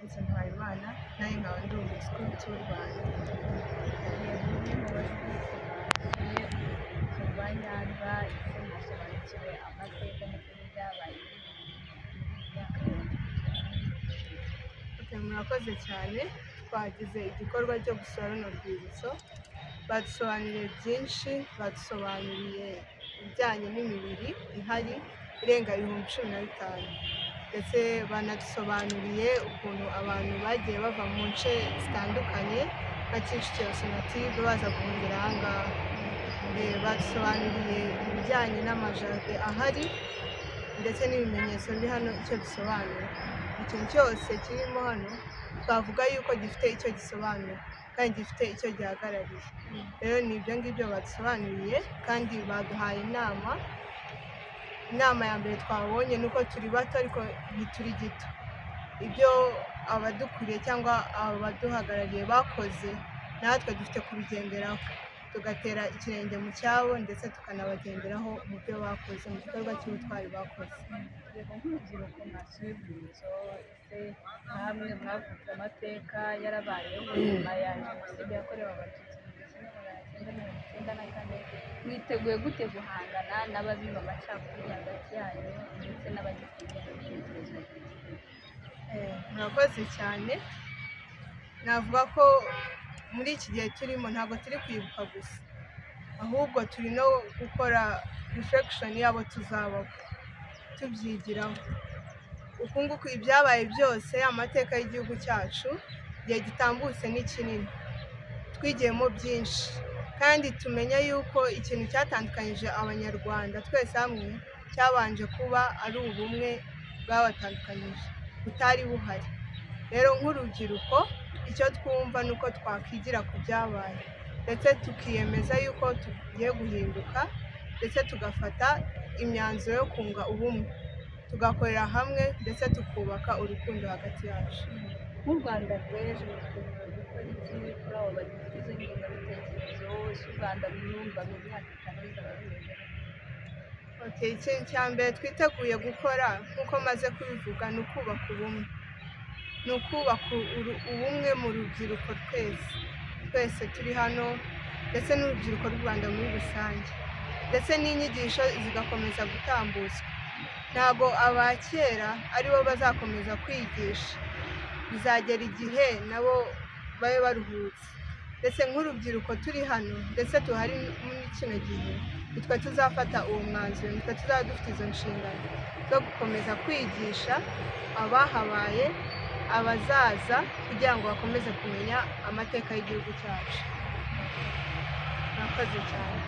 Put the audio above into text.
Judith Ntwayimana, nawe nkaba ndi umusikuti w'u Rwanda. Yego, bimwe mu basikuti basuye urwibutso rwa Nyanza, ese mwasobanukiwe amateka ndetse n'ibyabaye muri iyi myaka 31 ishize? Okay, murakoze cyane. Twagize igikorwa cyo gusura runo rwibutso, badusobanuriye byinshi, badusobanuriye ibijyanye n'imibiri ihari irenga 15,000, ndetse banadusobanuriye ukuntu abantu bagiye bava mu nce zitandukanye nka Kicukiro, Sonatube, baza guhungira aha ngaha. Badusobanuriye ibijyanye n'amajardin ahari ndetse n'ibimenyetso biri hano icyo bisobanura. Ikintu cyose kirimo hano twavuga yuko gifite icyo gisobanura kandi gifite icyo gihagarariye. Rero ni ibyo ngibyo badusobanuriye kandi baduhaye inama. Inama ya mbere twabonye ni uko turi bato ariko ntituri gito. Ibyo abadukuriye cyangwa abaduhagarariye bakoze, natwe dufite kubigenderaho, tugatera ikirenge mu cyabo ndetse tukanabagenderaho mu byo bakoze, mu gikorwa cy'ubutwari bakoze. Yego, nk'urubyiruko mwasuye urwibutso, ese nkamwe mwavutse amateka yarabayeho nyuma ya Jenoside yakorewe Abatutsi mu 1994, mwiteguye gute guhangana n'ababiba amacakubiri hagati yanyu ndetse n'abagifite ingengabitekerezo ya jenoside? Murakoze cyane. Navuga ko muri iki gihe turimo ntabwo turi kwibuka gusa, ahubwo turi no gukora reflection y'abo tuzabaho, tubyigiraho uku nguku ibyabaye byose. Amateka y'igihugu cyacu, igihe gitambutse ni kinini, twigiyemo byinshi kandi tumenya yuko ikintu cyatandukanyije Abanyarwanda twese hamwe cyabanje kuba ari ubumwe bwabatandukanyije butari buhari. Rero nk'urubyiruko, icyo twumva ni uko twakwigira ku byabaye ndetse tukiyemeza yuko tugiye guhinduka, ndetse tugafata imyanzuro yo kunga ubumwe, tugakorera hamwe, ndetse tukubaka urukundo hagati yacu. Nk'u Rwanda rw'ejo, mwiteguye gukora iki kuri abo bagifite izo ngengabitekerezo? Ese u Rwanda mwumva mu myaka 5 ruzaba rumeze gute? Okay, ikintu cya mbere twiteguye gukora, nk'uko maze kubivuga, ni ukubaka ubumwe, ni ukubaka ubumwe mu rubyiruko twese, twese turi hano, ndetse n'urubyiruko rw'u Rwanda muri rusange, ndetse n'inyigisho zigakomeza gutambutswa. Ntabwo aba kera aribo bazakomeza kwigisha, bizagera igihe nabo babe baruhutse. Ndetse nk'urubyiruko turi hano ndetse tuhari muri kino gihe, nitwe tuzafata uwo mwanzuro, nitwe tuzaba dufite izo nshingano zo gukomeza kwigisha abahabaye, abazaza, kugira ngo bakomeze kumenya amateka y'igihugu cyacu. Murakoze cyane.